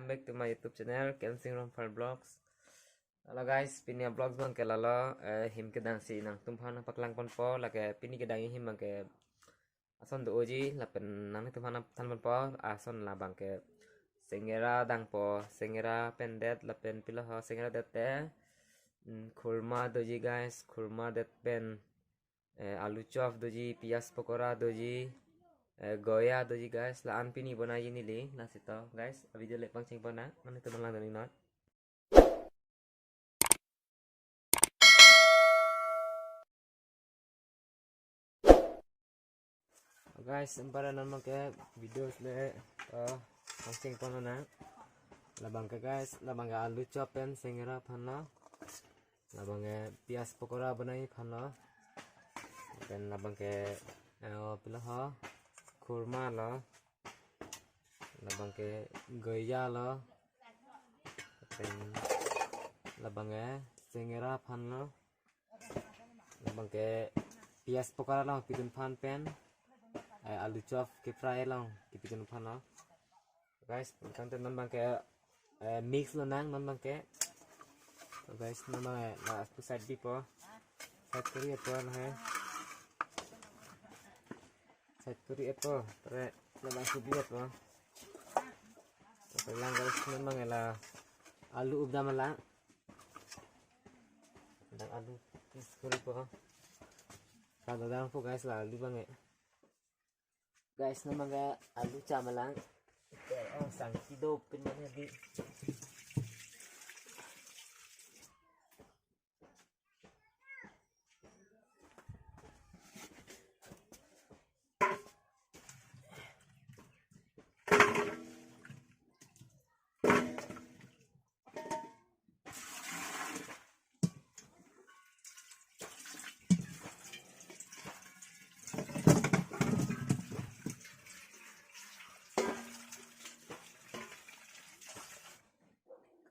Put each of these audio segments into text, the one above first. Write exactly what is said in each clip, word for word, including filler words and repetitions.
Back to my YouTube channel, Kensing Romphar Vlogs. Hello guys, pini a-vlogs abang ke lalo, eh, him kedang si nangtum aphan nangpaklang ponpo, lake pini kedang ahim abang ke ason do-oji, lapen nanglitum aphan nangthan ponpo, ason labang ke sengera dangpo, sengera pen det, lapen pilo ho sengera det te, mm, khurma doji guys, khurma det pen, eh, alu chop doji, piyaj pakora doji, eh, goya doji guys, la-an pini bonaiji neli, lasi to guys, a-video le pangcheng ponnang, nanglitum nanglang dun-ik non. Guys, anpar non abang ke video le, eh, pangcheng ponnang. Labang ke guys, labang ke alu chop pen sengera aphan lo. Labang ke piyaj pakora bonai aphan lo. Pen labang ke, eh, pilo ho, khurma lo. Labang ke goya lo. Pen labang ke sengera aphan lo. Labang ke piyaj pakora along kipidun aphan pen, eh, alu chop ke-fry along kipidun aphan lo. Guys, tangte non abang ke, eh, mix lonang non abang ke. So guys, non abang ke la pu side bipo. Side kori-etpo lahai. Side kori-etpo. Tere non abang subi-etpo. So lang guys, non abang ke la alu updam lang. Dang alu mix koripo. Kadodang po guys, la alu abang ke. Guys, non abang ke alu cham lang. Oh, sang kido pin mana di.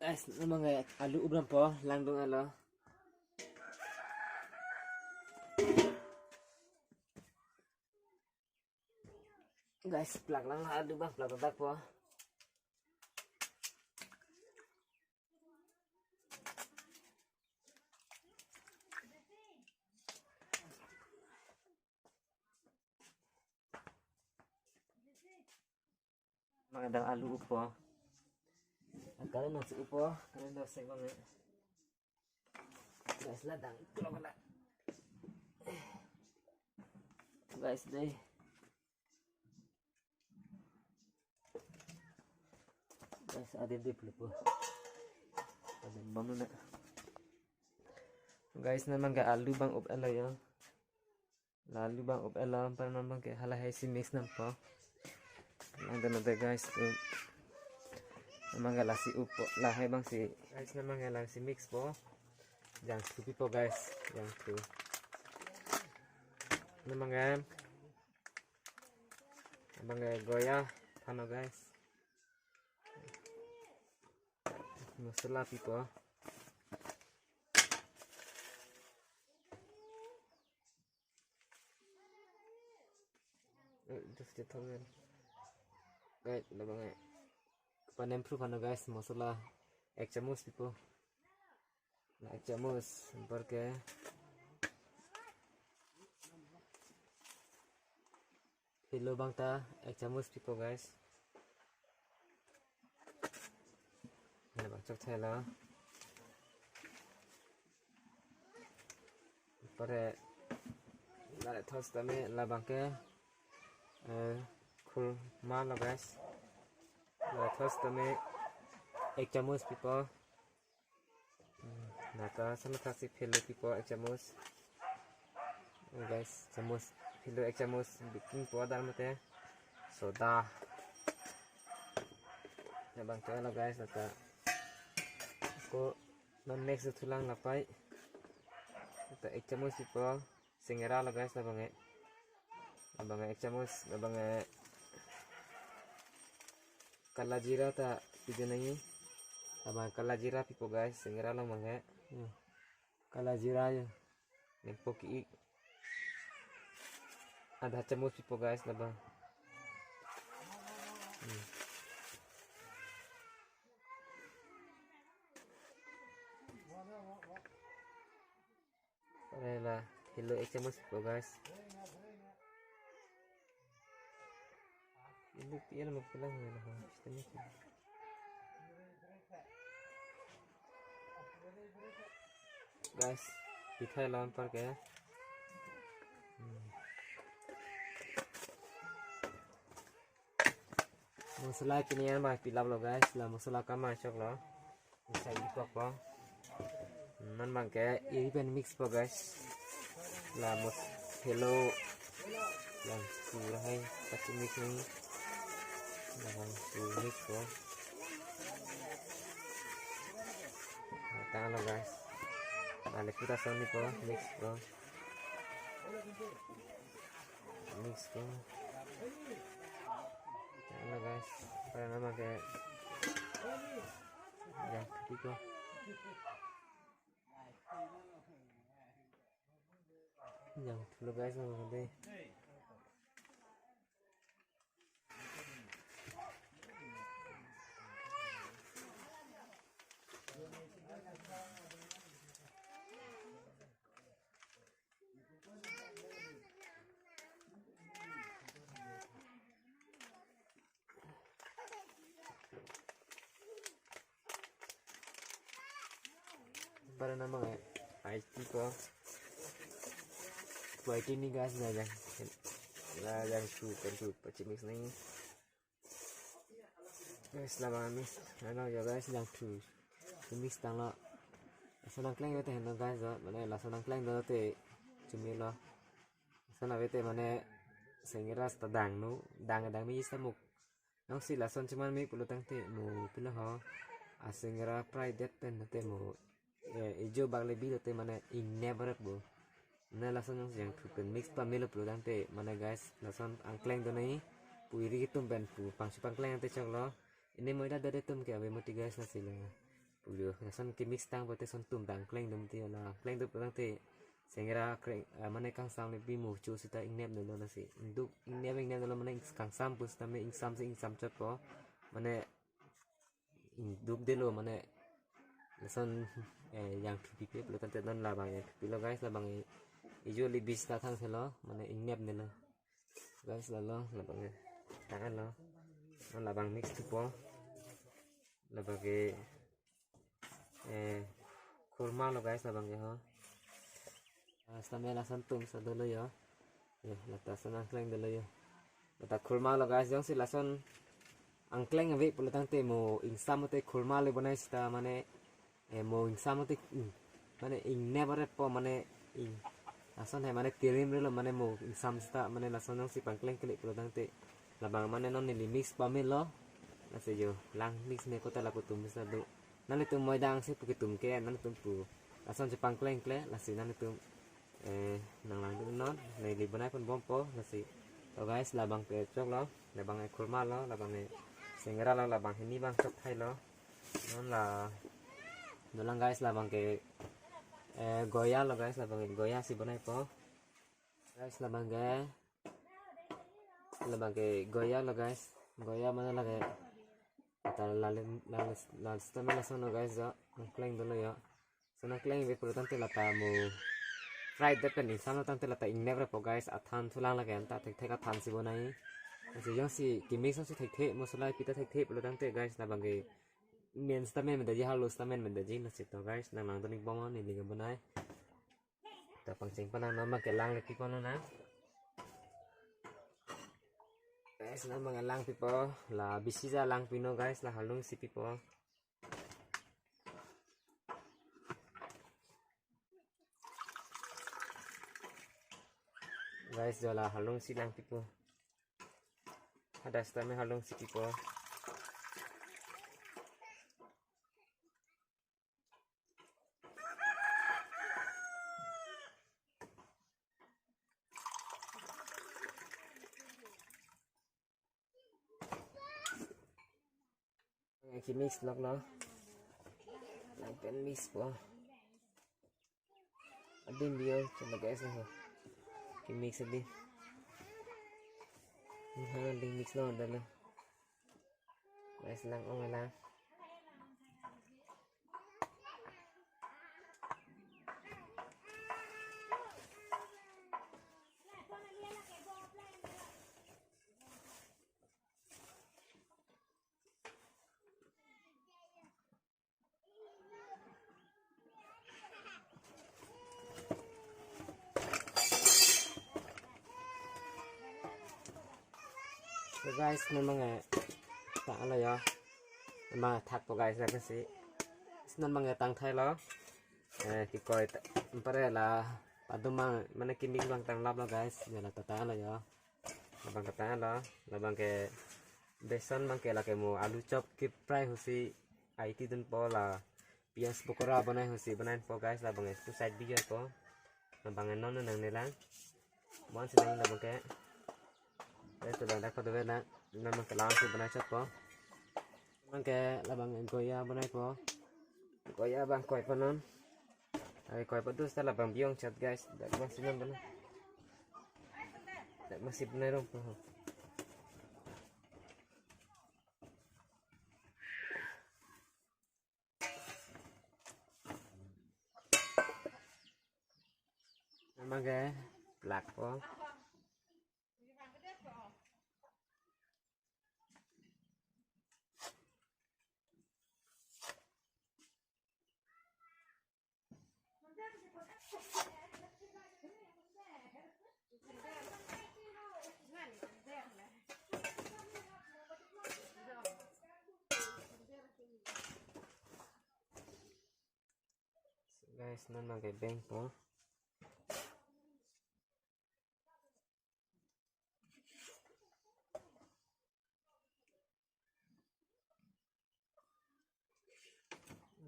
Guys, non abang ke alu updampo, langdun-etlo. Guys, plak lang alu abang, plak dakpo. Abang ke dang alu uppo. Kali nang si uppo, kali nang si abang ke. Guys, la dang klok la. Guys, dei. Guys, adip dip lupo. Adip bom na. Guys, non abang ke alu abang up-etlo yo. La alu abang up-etlo, anpar non abang ke halahai si mix nangpo. Langdun-et te guys, tu. Non abang ke lasi uppo, lahai abang si. Guys, non abang ke lasi mixpo. Jangthu pipo guys, jangthu. Non abang ke, abang ke goya aphan lo guys. Masala pipo. Eh, just the tongue. Guys, labang ke. Panem proof ano guys, masala ek chamus pipo. La ek chamus, anpar ke. Phelo abang ta ek chamus pipo guys. Labang chok thailo. Anpar ke la thos tame labang ke, eh, khurma lo guys. La thos tame ek chamus pipo. Hmm, nata sama thaksi phelo pipo ek chamus. Guys, chamus, phelo ek chamus, baking powder mate soda. Labang choklo guys, nata. Ako non mix thulang lapai. Nata ek chamus pipo. Sengera lo guys, labang ke. Labang ke ek chamus, labang ke kala jira ta pidun nangji. Labang kala jira pipo guys, sengera lo abang ke. Hmm. Kala jira yo. Nangpo ki-ik. Adha chamus pipo guys, labang. Hmm. Hala helo ek chamuch po guys. Ini P L mo pala helo ha. Sitame ki. Guys, pithai lo anparke. Hmm. Masala kini an ma pilap lo guys, la masala kama chok lo. Bisa ikok po. Hmm, non abangke iri pen mix po guys. La mos helo. Langsung hai pachimix ni. Langsung mix po. Tanglo guys. Balik kita soni po, mix po. Mix po. Tanglo guys. Para nama ke. Ya, gitu. Jangthu lo guys, nama dei. Para nama ngai I T ko. Kuai tini guys, la jang, la jangthu pen thu pachimix ni. Guys, labang mix. Ano ya guys, jangthu. Mix tanglo. Lason nangkleng dote heno guys, do. Mane lason nangkleng dote chumi lo. Lason avete mane sengera seta dang nu, dang dang mi samuk. Nongsi lason cheman mi pulo tangte mo pilo ho. Asengera prai det pen te mo, eh, ejo bak le bi te mane ingnep ret bo. Mane lason nongsi jangthu pen mix pamelo pulo tangte mane guys, lason angkleng do nai. Pu iri atum pen pu pangsi pangkleng te chok lo. Ini moida dade atum ke ave mati guys, lasi la. Pujo, lason ke mix tang pute lason atum ta angkleng dum ti la, angkleng dum pulo tangte sengera kreng, ah, mane kangsam le bi mo chu seta ingnep nelo lasi. Ingduk, ingnep, ingnep nelo mane ing-, kangsam pu seta me ingsam si ingsam chot po. Mane ingduk detlo mane lason, eh, jangthu pipe pulo tangte non labang jangthu pilo guys, labang e, ejo le bi seta thangselo mane ingnep nelo. Guys, lalo, labang e. Tangan lo. Non labang mix thupo. Labang e, eh, khurma lo guys, labang e ho. Ah, sitame lason atum sa dolo yo. Yo, lata lason angkleng dolo yo. Lata khurma lo guys, jongsi lason angkleng ave pulo tangte mo ingsam te khurma le bonai seta mane, eh, mo ingsam te, mm, mane ingnep ret po mane ing, lason hai mane tirim relo mane mo ingsam seta mane lason jongsi pangkleng kele pulo tangte labang mane non neli mix pamelo. Lasi yo lang mix ne kota lapu atum bisa do. Nanglitum moida angse pu kitum ke nanglitum pu. Lason chepangkleng kle lasi nanglitum, eh, nanglang dun non, neli bonai pon bompo, lasi. To guys, labang ke chok lo, labang e khurma lo, labang e sengera lo, labang hini abang chok thai lo. Non la, dolang guys, labang ke, eh, goya lo guys, labang ke goya si bonai po. Guys, labang ke, labang ke goya lo guys, goya mana lagi. Ata lal, lal, lal sitame lason lo guys, jo, angkleng dolo yo. Lason angkleng ave pulo tangte lata mo fry det pen ingsam lo tangte lata ingnep ret po guys, athan thulang lake anta thekthek athan si bonai. Lasi jongsi kimix si thekthek, masala pita thekthek pulo tangte guys, labang ke men seta men mendaji, halo seta men mendaji, lasi to guys, nanglang dun ik bom neli bonai. Ta pangcheng panang nama ke lang le pipo na. Guys, nama ke lang pipo, la bisi ja lang pino guys, la halung si pipo. Guys, jo la halung si lang pipo. Hadak sitame halung si pipo. Kimix lok lo. Lang pen mix po. Adim biyo, chalo guys na ho. Kimix adim. Ini ha, adim mix lo dalo. Guys, lang ong lang. So guys, non abang ke tanglo ya. Abang thakpo guys, lasi. Non abang ke tangthailo. Eh, kekoi ta, pare la padum abang, mane kimi abang tanglaplo guys. Ya la ta tanglo ya. Labang ke tanglo, labang ke beson abang ke lake mo alu chop ke fry hosi aiti dunpo, la piyaj pakora bonai hosi bonaipo guys, labang ke tu side video po. Labang ke non nangnelang. Mo-an si nang labang ke. Guys, labang dak padu bela, labang ke lang si bonai chotpo. Labang ke labang ke goya bonaipo. Goya abang koipo non. Ai koipo tu seta labang bi-ong chot guys. Dak abang si non bonai. Dak abang si bonai rong po. Abang ke plak po. So guys, non abang ke beng po.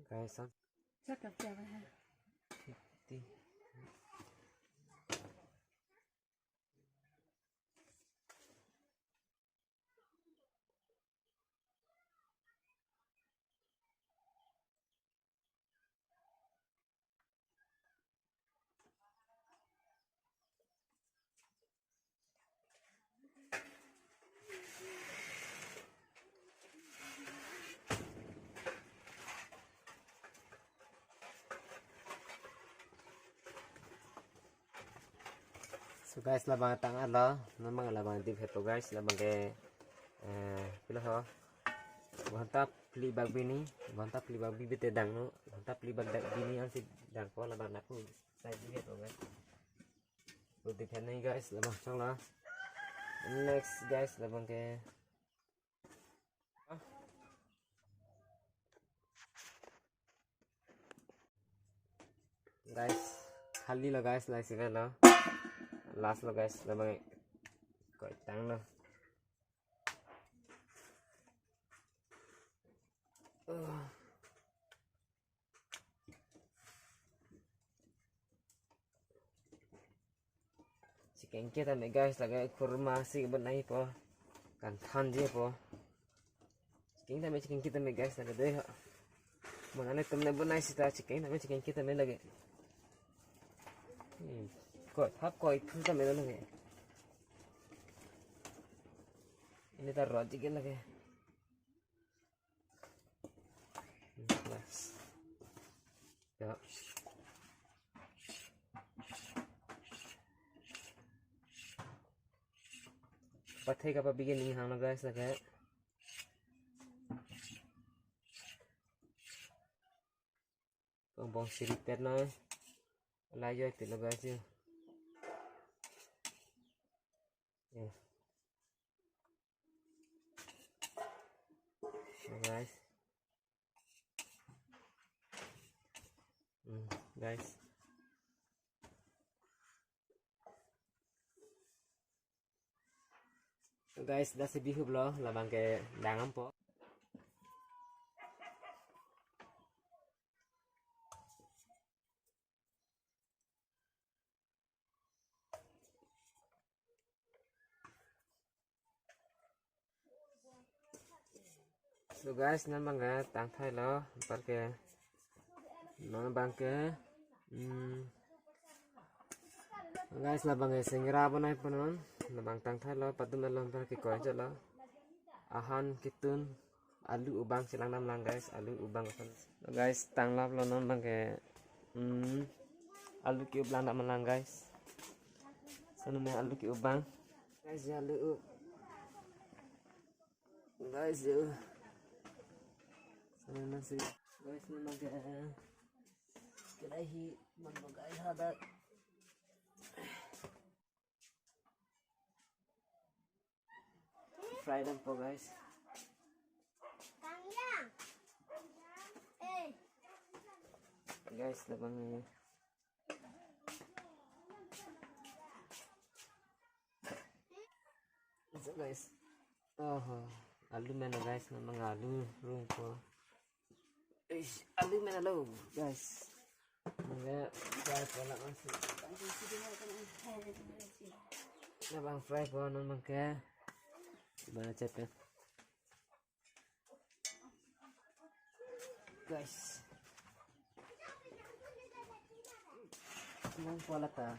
Guys, ah. Cakap siapa, ha? Ti. So guys, labang tanglo, non abang labang dip hepo guys, labang ke, eh, pilo ho. Ghonta phli bak bini, ghonta phli bak bini te dangno, ghonta phli bak dak bini ansi dangpo, labang napu side dip hepo guys. Pu dip heni guys, labang chonglo. Next guys, labang ke Guys, khalilo guys, lasi avelo. Last lo guys, labang ke koi tanglo. Uh. Chekengke tame guys, lake khurma si bonaipo. Kangthan dipo. Chekeng tame, chekengke tame guys, lake dei ho. Mo nanglitum ne bonai seta chekeng tame, chekengke tame lake. Hmm. Koi, hap koi, phul tame lake. Ili ta rot chekeng lake. Nice. Ya. Pathe kapabigin ning hanglo guys, lake. Bongbong siripet noi. La joipetlo guys yo. Ya. So guys. Hmm, guys. Guys, lasi bihuplo, labang ke dang dampo. So guys, non abang ke tangthailo, anparke non abang ke, hmm, guys, labang ke singra bonaipo non, labang tangthailo, padum alom anparke koi jalo. Ahan ketun, alu ubang chelang damlang guys, alu ubang koson. So guys, tanglaplo non abang ke, hmm, alu ke-up lang damlang guys. So non alu ke-up abang. Guys, ya alu up. Guys, ya. So non si. Guys, non abang ke, eh, kelahi, man bagai hadak. Fry dampo, guys. Guys, labang ni. So, guys. Oh, alu mena, guys, memang alu rungpo. Eish, alu mena lo, guys. Mangke fry po la masih. Labang fry po non mangke. Mana cepat. Guys. Nang po la ta.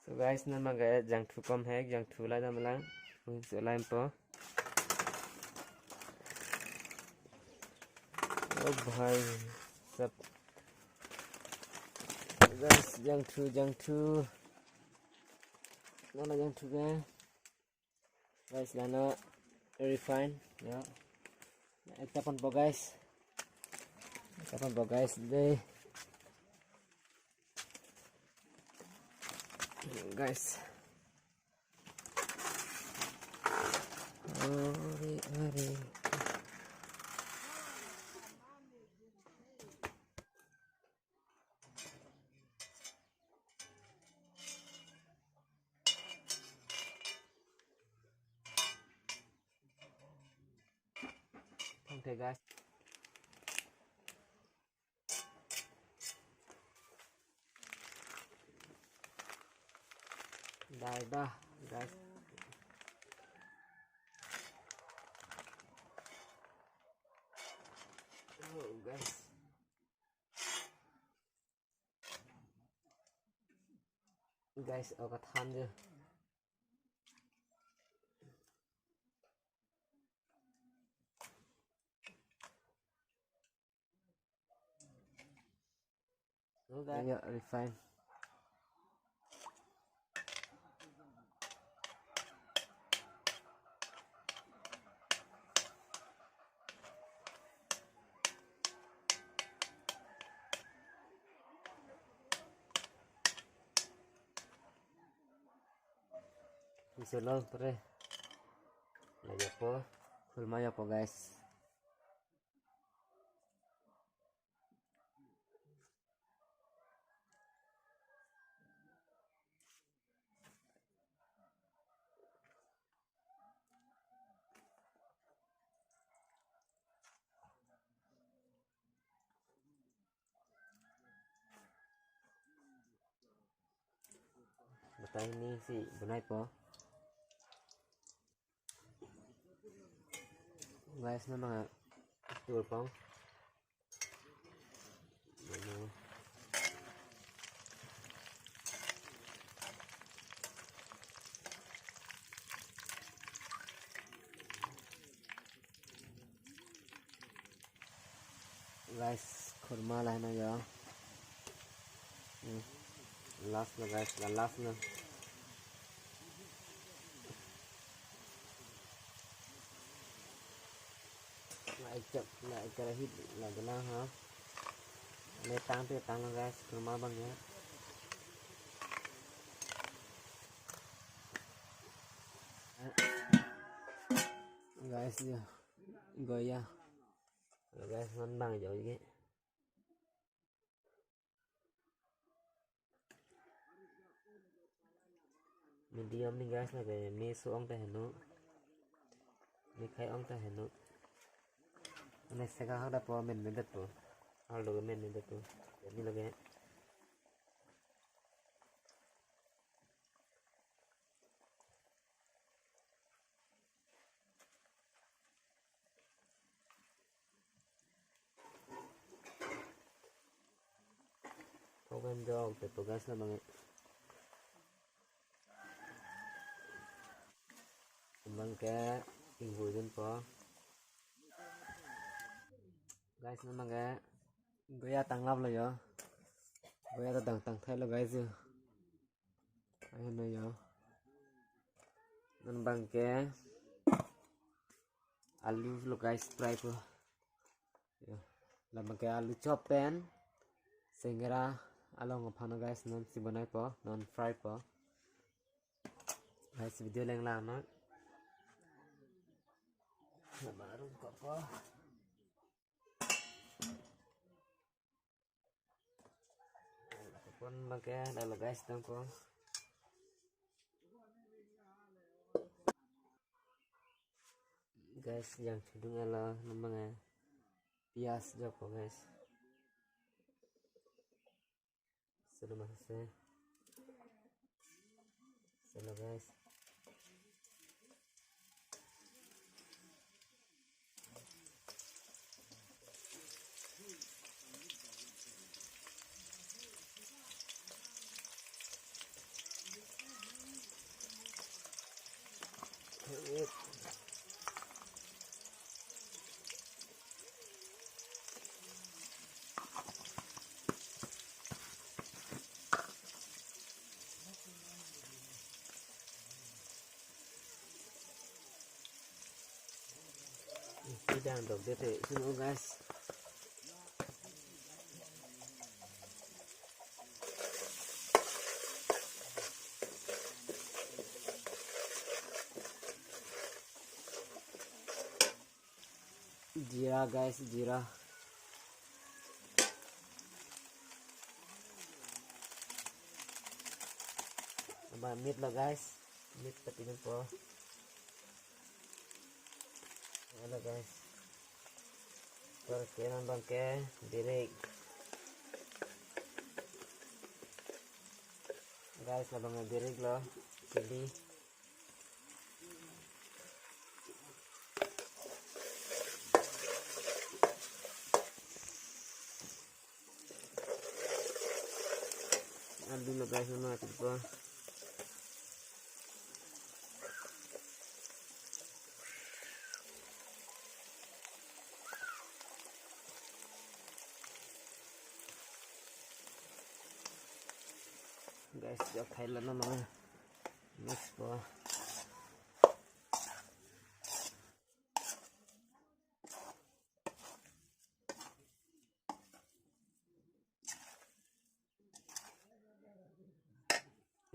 So guys, non mangke jangthu kom hek, jangthu lai dam lang. Ui, so lai po. Oh bhai, sab. Guys, jangthu, jangthu. Nana jangthu ke. Guys, lana refine, ya. Ekta ponpo, guys. Ekta ponpo, guys. Dei. Guys. Are, are. Thank you, guys. Dai da, guys. Oh, guys. Guys, oh, kathan je. Sudah. Ayo, refine. Isi lo, pre. La jopo, khulma jopo, guys. Batai ni si bunai po. Guys, nama tur pong. Guys, khurma lahai na jo. Hmm. Last na guys, la last na. La ekchap, la ekchap hit, la dona ha. Le tang pe tang na guys, khurma bang ya. Guys ya, goya. Guys, non bang jo ke. Medium ni guys, lake meso ong ta heno. Mekhai ong ta heno. Ane seka hak da po men men da po. Hal do men men da po. Ni lake. Program jong pe program na bang. Bang ke inghui dun po. Guys, non bang ke goya tang lap lo jo. Goya ta tang tang thai lo guys jo. Ayo na jo. Non bang ke alu lo guys, fry po. Yo. La bang ke alu chop pen. Singara along aphan guys, non si bonaipo, non frypo. Guys, video lenglang non. Baru buka po. Pon bangke, lalu guys, tangpo. Guys, yang chudung alo namang eh. Pias jokpo guys. Solo masih. Solo guys. Tidak dok dete sini guys. Jira guys, jira. Abang meat lo guys, meat tapi po. Halo guys. Perkenan bangke birik. Guys, labang birik lo, chili. Alu lo guys, nama ati po. Guys, jok khai lo nama. Mix po.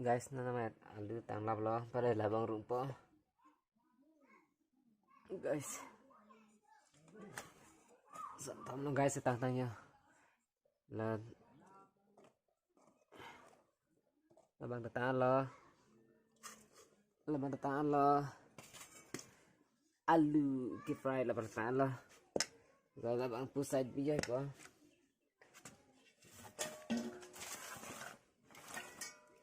Guys, nana mat alu tanglap lo, pada labang rumpo. Guys. Santam lo guys, tang tang ya. La labang tang lo. Labang tang lo. Alu ke fry labang tang lo. Guys, labang pusat bijai ko.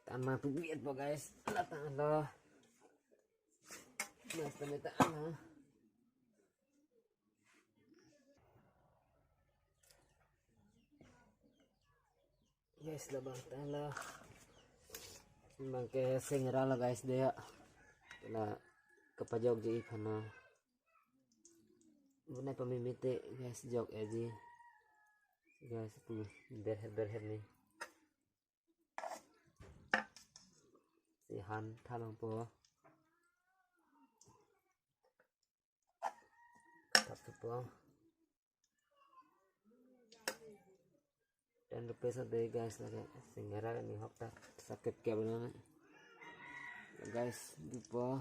Tama pu biat po guys. Ala tang lo. Mas tama tang lo. Guys, labang tang lo. Bangke singara lo guys dia. La kepajok ji iphan lo. Bonai pamimite guys, jok eji. Guys, pu berher berher ni. Si han thalang po. Tap po. Ten rupees ade guys, lake singara ni hok ta sakit kya bana. Guys, dupo.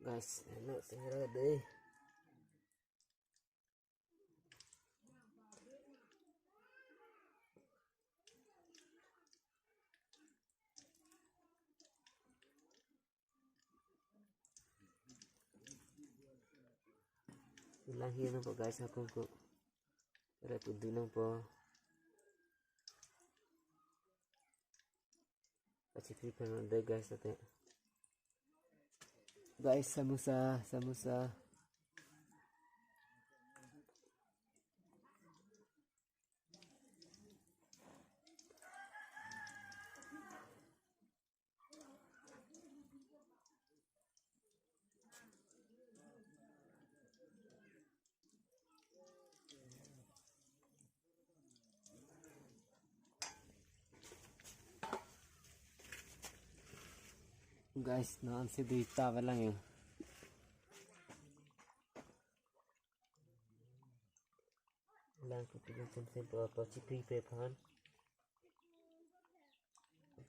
Guys, enak singara deh. Ilang hir nangpo guys, akung ko. Ada tudu nangpo. Pachipri pen dei guys ate. Guys, samosa, samosa. Guys, non si duita avelang yo. Lang kutu kutu sim sim po po chipri pe phan.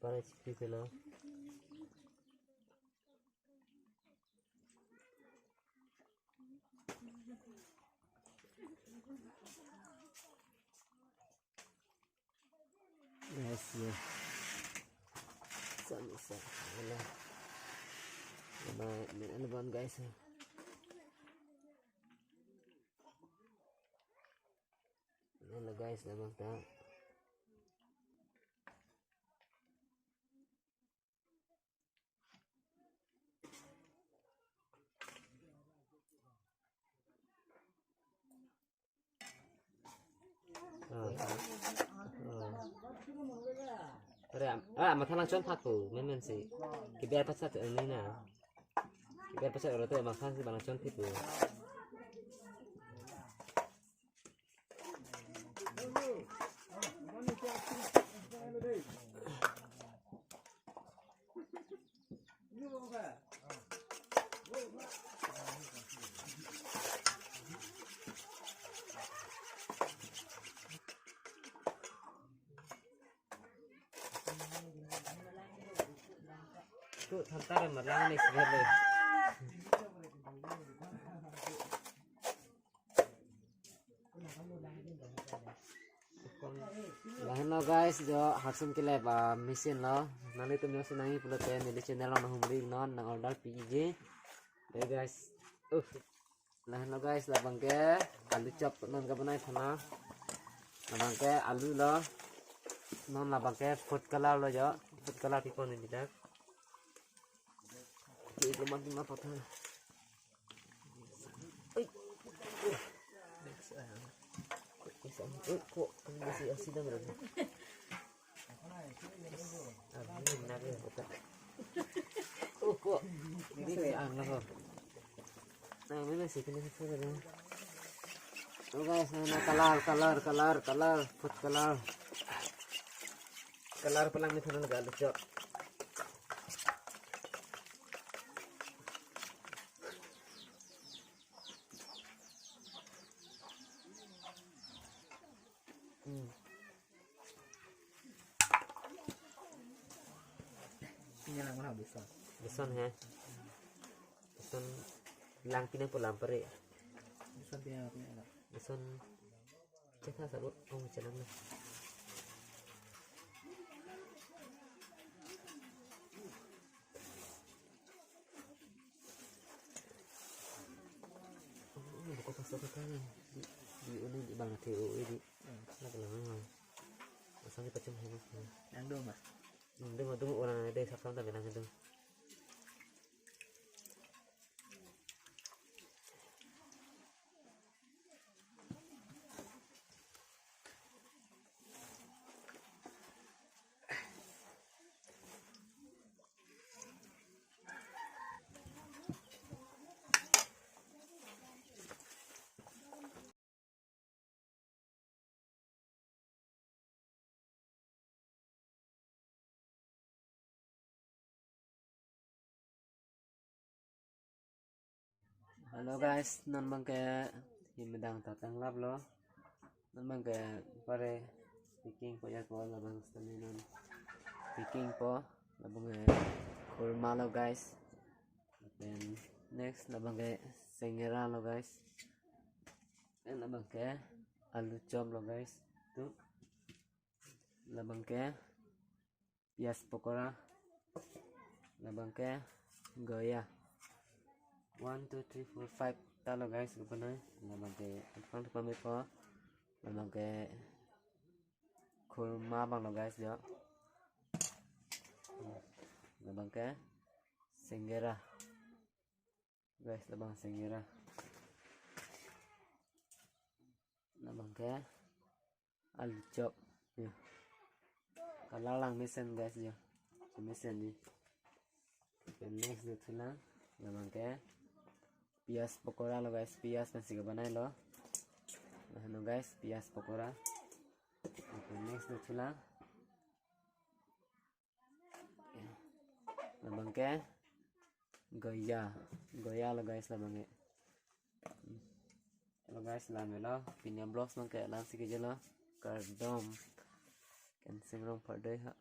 Para chipri pe lo. Guys, ya. Sama sa. Ala. Nama, ini ano ba, guys, ya. Ini lo, guys, labang ta. Ah. Ah. Are, am-, ah, matha nangchon phak ko, men men si. Kiber pachat, eh, ni na. Kiber pachat oro te matha si ba nangchon phak ko. Tu thantar malang ni sih le. Lahenlo guys, jo harsum kelep a machine lo. Nanglitum jongsi nangji pulote neli channel along nanghumri non, nang order piji. Dei guys. Uh. Lahenlo guys, labang ke alu chop non kabonai thana. Labang ke alu lo. Non labang ke food color lo jo. Food color pipo neli dak. Oke, itu mati apa tuh? Ui. Ui, kok, kok, kok, masih asin dah berarti. Ah, ini menarik, kok. Oh, kok. Ini si ang lah, kok. Nah, ini masih kena satu lagi. Oh, guys, nah, nah, color, color, color, color, food color. Color palang ni thana laga lucu. Hmm. Ini lang mana bisa? Beson he. Beson lang kini pulang pare. Beson punya apa ya? Beson cekha salut, oh, jalan lah. Oh, ini buka pasta kata ni. Di, di ini di bang Theo ini. Hmm. Lah, kalau memang. Asal kita cuma ini. Yang dong, Mas? Hmm, dong, dong orang ada satu tak bilang itu. Hello guys, non bang ke himdang tatang lap lo. Non bang ke pare picking po ya ko labang stani non. Picking po labang ke kurma lo guys. Then next labang ke sengera lo guys. Then labang ke alu chop lo guys. Tu labang ke piyaj pokora. Labang ke goya. One, two, three, four, five ta lo guys, gubernai. Labang ke apang tu pamit po. Labang ke kurma abang lo guys jo. Labang ke sengera. Guys, labang sengera. Labang ke alu chop. Ya. Kalang lang mesen guys ya. Mesen ni. Then next dothulang. Labang ke piyaj pokora lo guys, piyaj pensi kabanai lo. Nah, no guys, piyaj pokora. Okay, next dothulang. Labang ke Goya. Goya lo guys, labang ke. Hmm. Hello guys, lam lo. Pini a-vlogs nang ke lam si kejelo. Kardom. Kensing Rongphar dei ha.